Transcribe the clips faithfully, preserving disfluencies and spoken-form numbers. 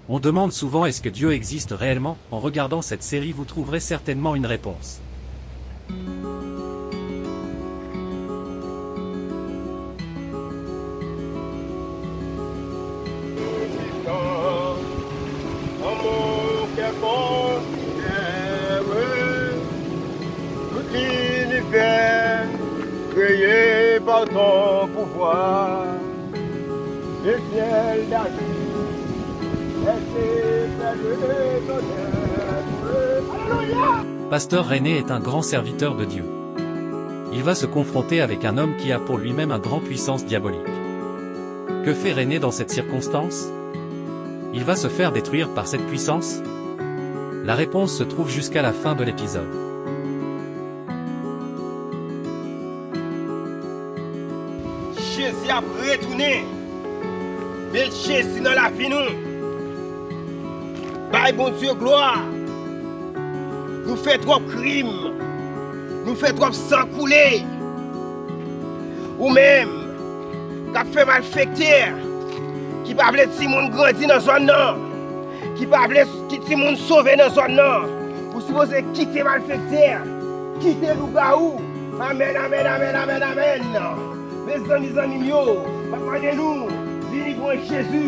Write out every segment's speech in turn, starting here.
On demande souvent est-ce que Dieu existe réellement ? En regardant cette série, vous trouverez certainement une réponse. Tout linivè kreye pa ton pouvwa. Le ciel d'Asie, laisse faire le tonnerre. Alléluia. Pasteur René est un grand serviteur de Dieu. Il va se confronter avec un homme qui a pour lui-même un grand puissance diabolique. Que fait René dans cette circonstance ? Il va se faire détruire par cette puissance ? La réponse se trouve jusqu'à la fin de l'épisode. Jezi ap retounen. Met Jezi nan lavi nou. Bay Bondye glwa. Nou fè twòp krim. Nou fè twòp san koule. Ou menm k ap fè malfektè, ki pa vle timoun grandi nan zòn nan, ki pa vle ki timoun sove nan zòn nan, ou sipoze kite malfektè, kite lougawou. Amèn, amèn, amèn, amèn, amèn. Mezanmi, zanmi m yo, m ap mande nou, vini pran Jezi.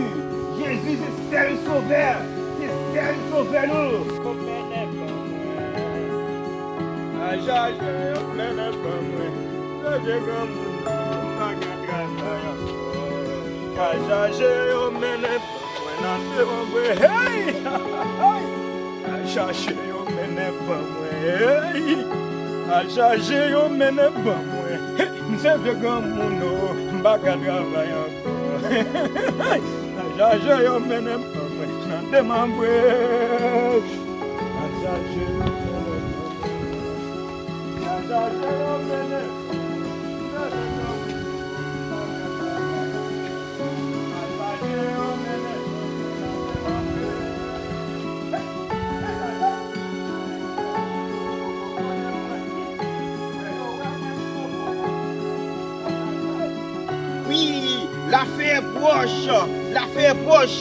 Jezi se sèl sovè, se sèl sovè nou. Yo mennen ban mwen. Al chache yo mennen ban mwen. Yo vye granmoun yo, m pa gen travay ankò. Al chache yo mennen ban mwen nan devan mwen. Hey! Al chache yo mennen ban mwen. Hey! Al chache yo mennen ban mwen. Hey! M se vye granmoun o, m pa ka travay ankò. Al chache yo mennen ban mwen nan demanbre. Al chache yo mennen ban mwen. Al chache yo mennen. Wi, lafen pwòch, lafen pwòch.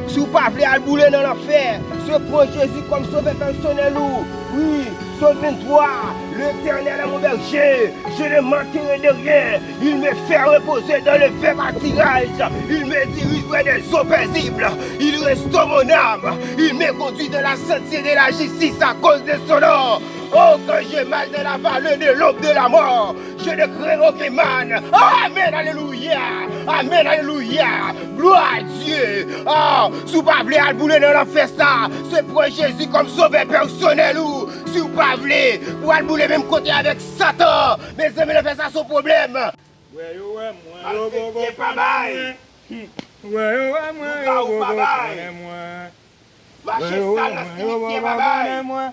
Si w pa vle al boule nan lanfè, se pran Jezi kòm sovè pèsonèl ou. Wi, Sòm venntwa, L'Éternel est mon berger, je ne manquerai de rien. Il me fait reposer dans le vert pâturage. Il me dirige près des eaux paisibles. Il restaure mon âme. Il me conduit dans la sainteté et la justice à cause de son nom. Oh, quand je marche dans la vallée de l'ombre de la mort, je ne crains aucun mal. Amen, alléluia. Amen, alléluia. Gloire à Dieu. Ah, si w pa vle al boule nan lanfè sa, se pran Jezi kòm sovè pèsonèl ou. Si w pa vle pou al boule menm kote avèk Satan, mezanmi, lanfè sa se yon pwoblèm. Wè yo wè mwen, yo poko konnen mwen. Wè yo wè mwen, yo poko konnen mwen. Wè yo wè mwen, yo poko konnen mwen.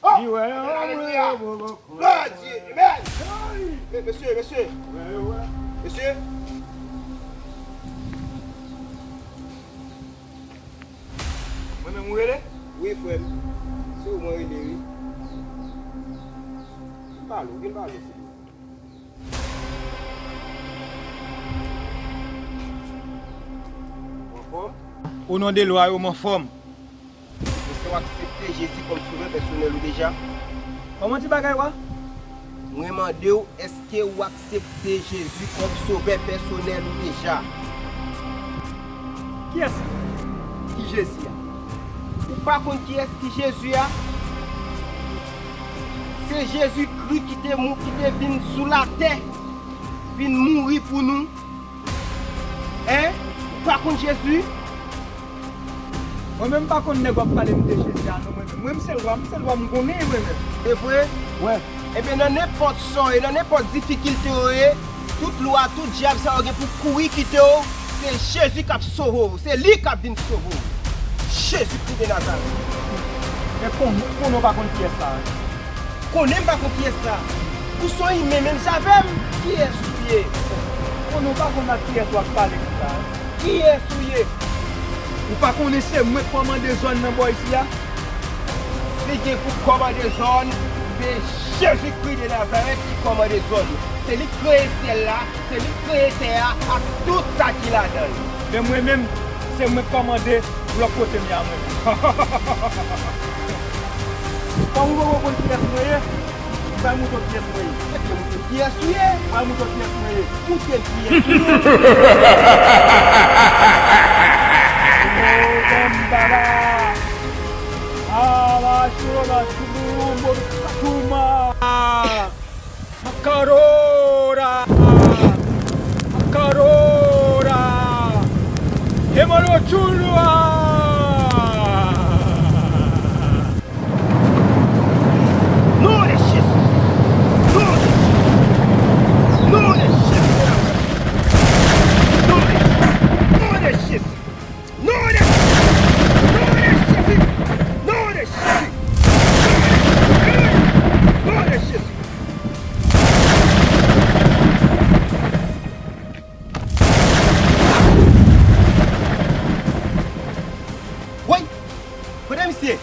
Oh! Di wè yo wè mwen, yo poko konnen mwen. Gloire à Dieu. Amen. Hey! Hey, mesye, mesye. Wè yo wè. Mesye. Mwen menm ou rele? Wi, frè m. Se ou mwen rele, wi. Vin pale, vin pale, silvouplè. Ou anfòm? O non de lwa yo, m anfòm. Èske w aksepte Jezi kòm sovè pèsonèl ou deja? Kòman ti bagay wa? Mwen mande w, èske w aksepte Jezi kòm sovè pèsonèl ou deja? Kiyès ki Jezi a? Ou pa konn kiyès ki Jezi a? Se Jezikri ki te mou, ki te vin sou latè, vin mouri pou nou. Hein? Ou pa konn Jezi? Mwen menm m pa konn nèg w ap pale m de Jezi a non mwen menm. Mwen m sèl wa, m sèl wa m konnen mwen menm. Se vre? Wè. Ebyen nan nenpòt sa w ye, nan nenpòt difikilte w ye, tout lwa, tout dyab sa yo gen pou kouri kite w, se Jezi k ap sove w, se li k ap vin sove w. Jezikri de Nazarèt. Men konnen, konnen w pa konn kiyès sa a. Konnen m pa konn kiyès sa. Ou se yon imen menm jan avè m. Kiyès ou ye? Konnen w pa konn ak kiyès w ap pale konsa. Kiyès ou ye? Ou pa konnen se mwen k kòmande zòn nan bò isi a? Si gen pou kòmande zòn, se Jezikri de Nazarèt ki kòmande zòn. Se li k kreye syèl la, se li k kreye tè a ak tout sa ki ladan l. Men mwen menm, Se mwen k kòmande blòk kote m ye a mwen menm. Kòm ou poko konn kiyès mwen ye, m pral montre w kiyès mwen ye. Epi montre w kiyès ou ye. M pral montre w kiyès mwen ye. Montre m kiyès ou ye. Oh, Bambala. Abashiro Matsumo Katuma. Makarora! Makarora! Hemalochulua! Nome de Jesus! Nome de Jesus! Nome de Jesus! Nome de Jesus! Nome de Jesus! Nome de Jesus! Nome de Jesus! Nome de Jesus! Woy! Kote misye?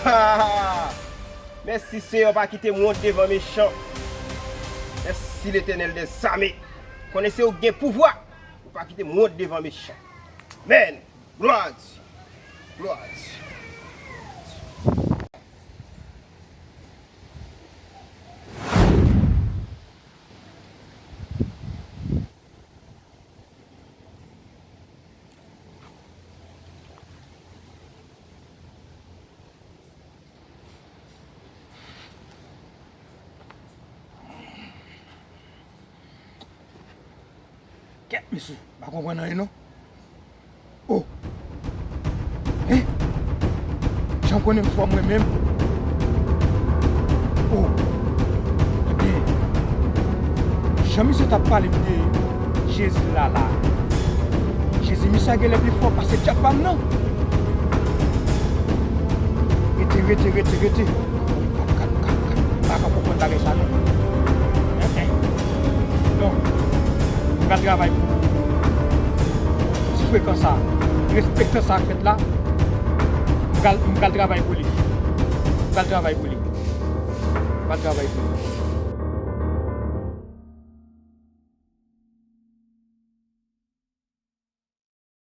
Ha, ha, ha. Mèsi Seyè, pa kite m wont devan mechan. Mèsi Letènèl dèzame. Konnen se ou k gen pouvwa. Ou pa kite m wont devan mechan. Amèn. Glwa a Dye. Glwa a Dye. Kèt, mesye, m pa konprann anyen non. Oh! Hein? Jan w konnen m fò mwen menm? Oh! Ebyen, jan misye t ap pale m de Jezi la la. Jezi misye a genlè pi fò pase dyab pa m nan. Rete, rete, rete, rete. Kalm, kalm, kalm, kalm. M pa ka konprann bagay sa non. Hein, hein. Non. M pral travay pou ti frekan sa. Respektan sa k fèt la. M pral, m pral travay pou li. M pral travay pou li. M pral travay pou li.